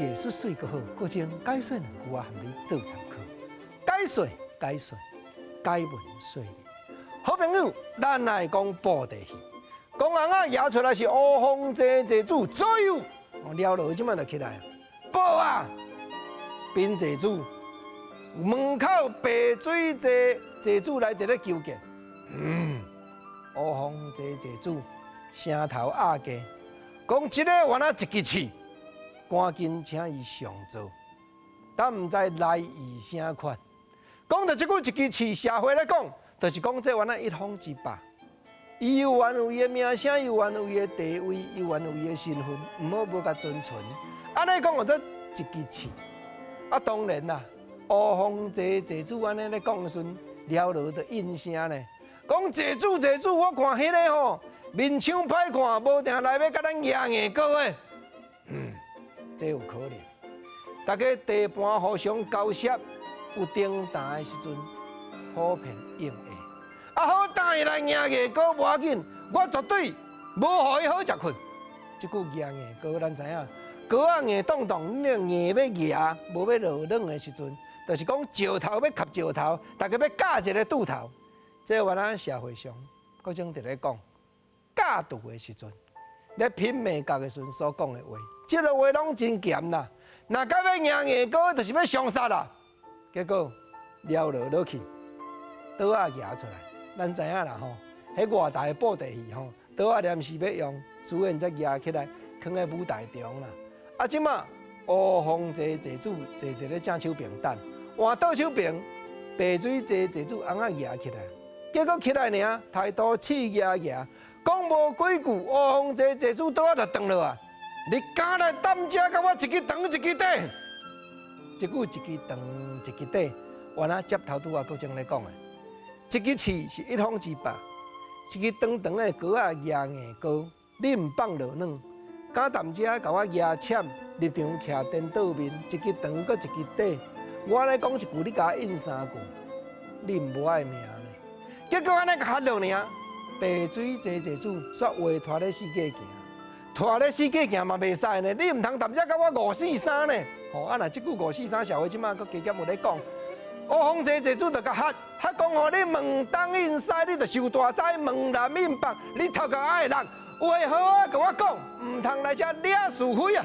藝術媠閣好，閣將解說兩句仔含你做參考。解說解說，解文說理。好朋友，咱來講布袋戲，講尪仔舉出來是烏風坐坐主左右，哦，了落這馬就起來，報啊，稟坐主，門口白水坐坐主來佇咧求見。烏風坐坐主聲頭壓低，講這个原來一支刺，趕緊請伊上座，但毋知來意啥款。講著這句一支刺，社會來講，就是講這原來一方之霸，伊有原有伊的名聲，有原有伊的地位，有原有伊的身份，毋好無共尊存。按呢講，叫做一支刺。啊，當然啦，烏風坐坐主按呢咧講的時陣，了落就應聲咧，講坐主坐主，我看彼个吼面相歹看，無定來欲共咱夯硬膏的。這有可能。大家地盤互相交涉有爭談的時陣，普遍應下。啊好，答應來夯硬膏無要緊，我絕對無予伊好食睏。這句夯硬膏，咱知影，膏仔硬當當，你硬欲夯，無欲落軟的時陣，就是講石頭欲合石頭，大家欲咬一个拄頭。這原來社會上閣種佇咧講教導的時陣，咧品味教的時陣所講的話，這个話攏真鹹啦。若到尾夯硬膏，就是欲相殺啦。結果了落落去，刀仔舉出來，咱知影啦吼。彼外台的布袋戲吼，刀仔臨時欲用，自然才舉起來，囥佇舞台中啦。啊，這馬烏風坐坐主坐佇咧正手邊等，換倒手邊白水坐坐主尪仔舉起來，結果起來爾，態度刺牙牙，講無幾句，烏風坐坐主刀仔就斷落啊！你敢來踮遮共我一支長一支短？這句一支長一支短，原來接頭拄仔閣種咧講的，一支刺是一方之霸，一支長長的膏仔夯硬膏，你毋放落軟，敢踮遮共我夯攕，立場徛顛倒面，一支長閣一支短，我咧講一句，你共我應三句，你毋無愛命呢？結果按呢共喝落爾，白水坐坐主煞話拖咧四界行，拖咧四界行嘛袂使呢，你毋通踮遮共我五四三呢？吼，啊若這句五四三社會這馬閣加減有咧講，烏風坐坐主就共喝，喝講吼，你問東應西，你就受大災；問南應北，你頭殼愛落。話好啊，共我講，毋通來遮惹是非啊！